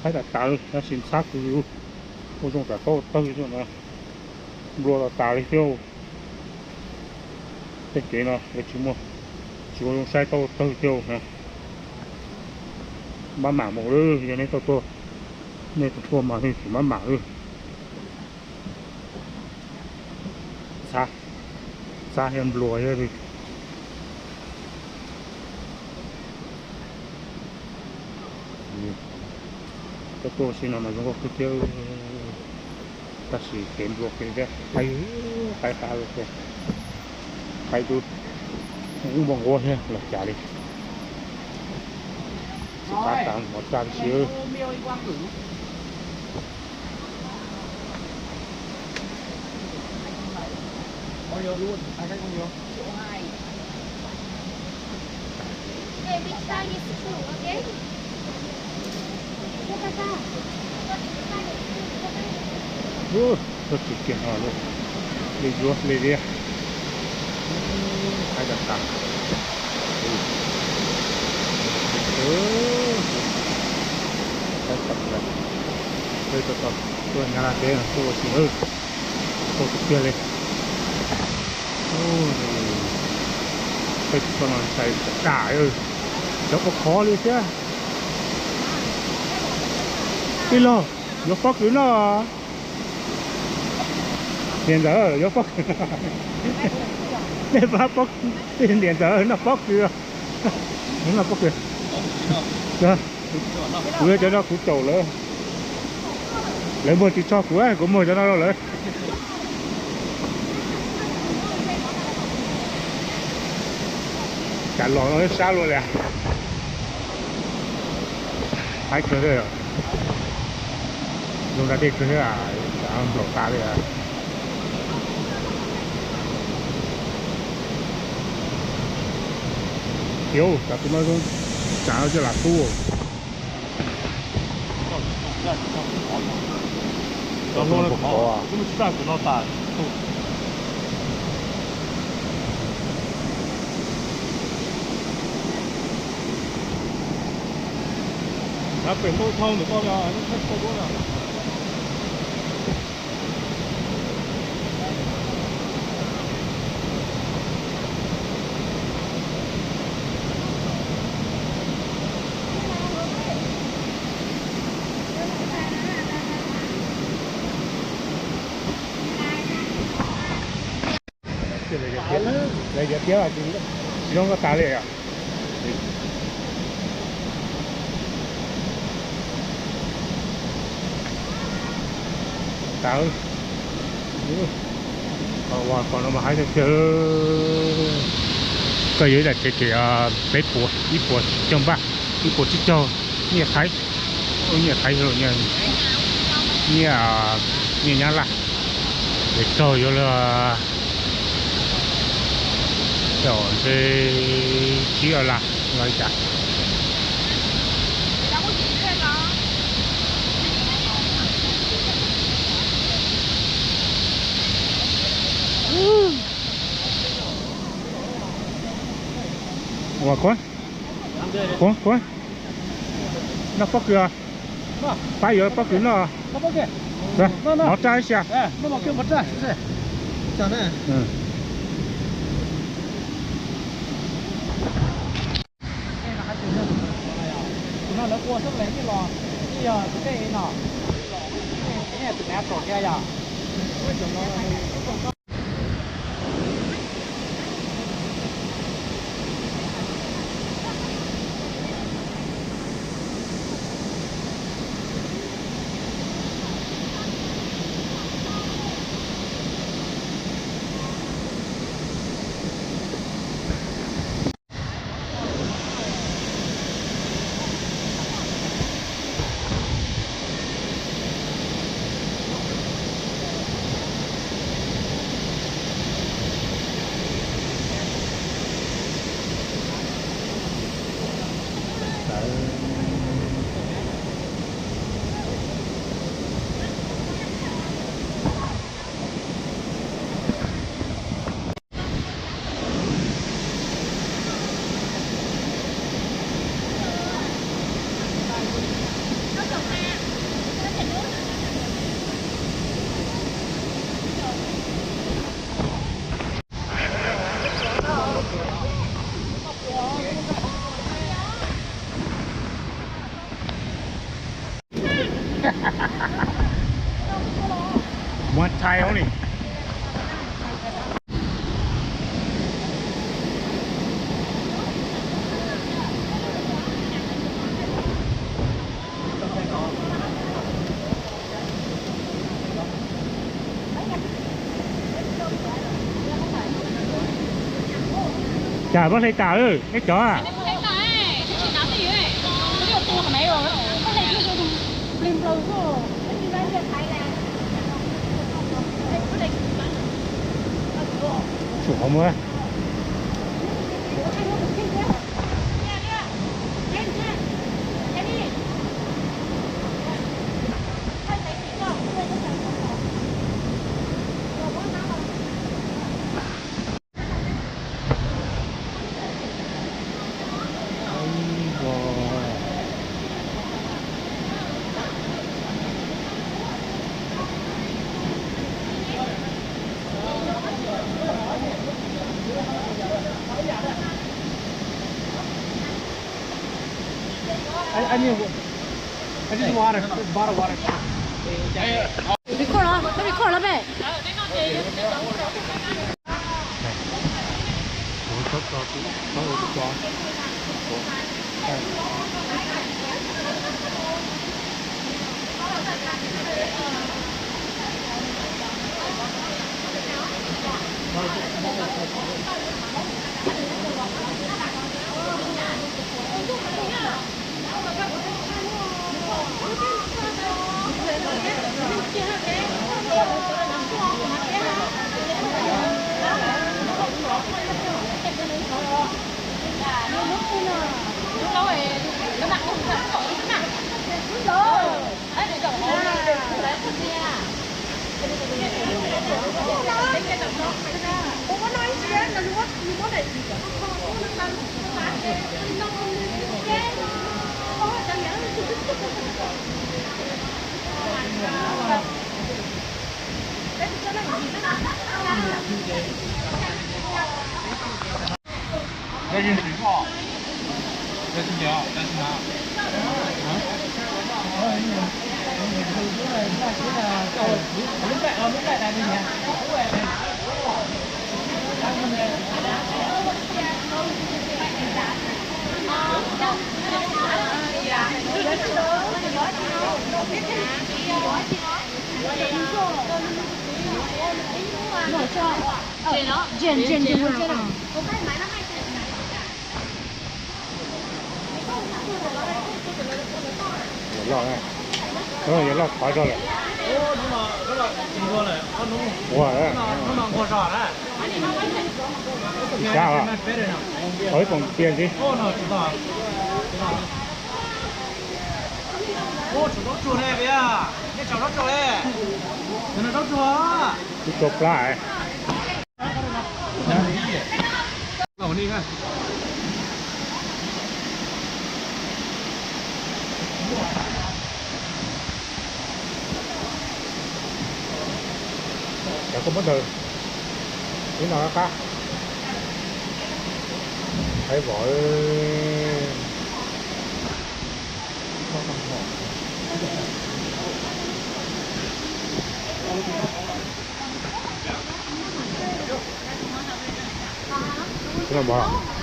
Haib tas tas li, tab sis ntxhab kawg li. Ua zoo tsam tau tawg no, nplua tas tas li thiab. Tej kev no lawv tsis muaj, tsis ua zoo saib, tau tawg thiab no. Maj mam mus lawm, yog nej tau tuaj, nej tau tuaj mas nej tsis maj mam lawm. Ntxhab, ntxhab thiab nplua thiab li. Tuaj tuaj ua si no mas zoo nkauj kawg thiab, tab sis kev nplua kiag thiab, qaib, qaib qab, qaib dub, nqus npau nquab thiab los cas li. Tsis qab tas mov tag li si. Tuaj tsis kiag no lawm, li yuav li liab. Haib tas tas. Peb tau tuaj Nyab Laj teb no tuaj ua si nawb, tau tiag tiag li. Peb tau no ntshai dam, cov qhuav qhuav li thiab. Tij laug, yuav pob kws noj. Niam ntxawm, yuav pob kws noj. Nej pab pob, niam ntxawm noj pob kws. Noj pob kws. Kuv yuav cov no kuv caum lawv. Lawv muag tsis tso kuv, kuv muag cov no rau lawv. Cas los no sab luaj li. Haib kawg li, zoo da dej kawg thiab, nplaum tas li. Tiag, tsam tus no zoo, tsam no coj lam tub. Pem ntau dhau ntawm no, nej thaij tsis tau dua na. Lawv cov tiab tsis zoo nkauj tas li os. Tas, qhov no mas haib tiag tiag. Koj yuav ib daim tsev ces peb puas, ib puas tsib caug npaj, ib puas tsib caug nyiaj Thaib, nyiaj Thaib, nyiaj, nyiaj Nyab Laj, ces raug yuav luag, ntshe tsib a las los li cas. Ua kuv, kuv, kuv noj pob kws. Pab yuav pob kws noj. Mov raj ib xya. Ai, ua li. Cas pab hle tas, neb cov. Tsum qhov muag. I, I need, I need water, bottle water. Record los, record los pe. Loj, loj qhov zog lawm. Ua, xya, qhov ib poom tiag ntxiv. Ib tug plab. Cov koj muab ntawd, ib no qab, qab, qab vov. Xwb no mog.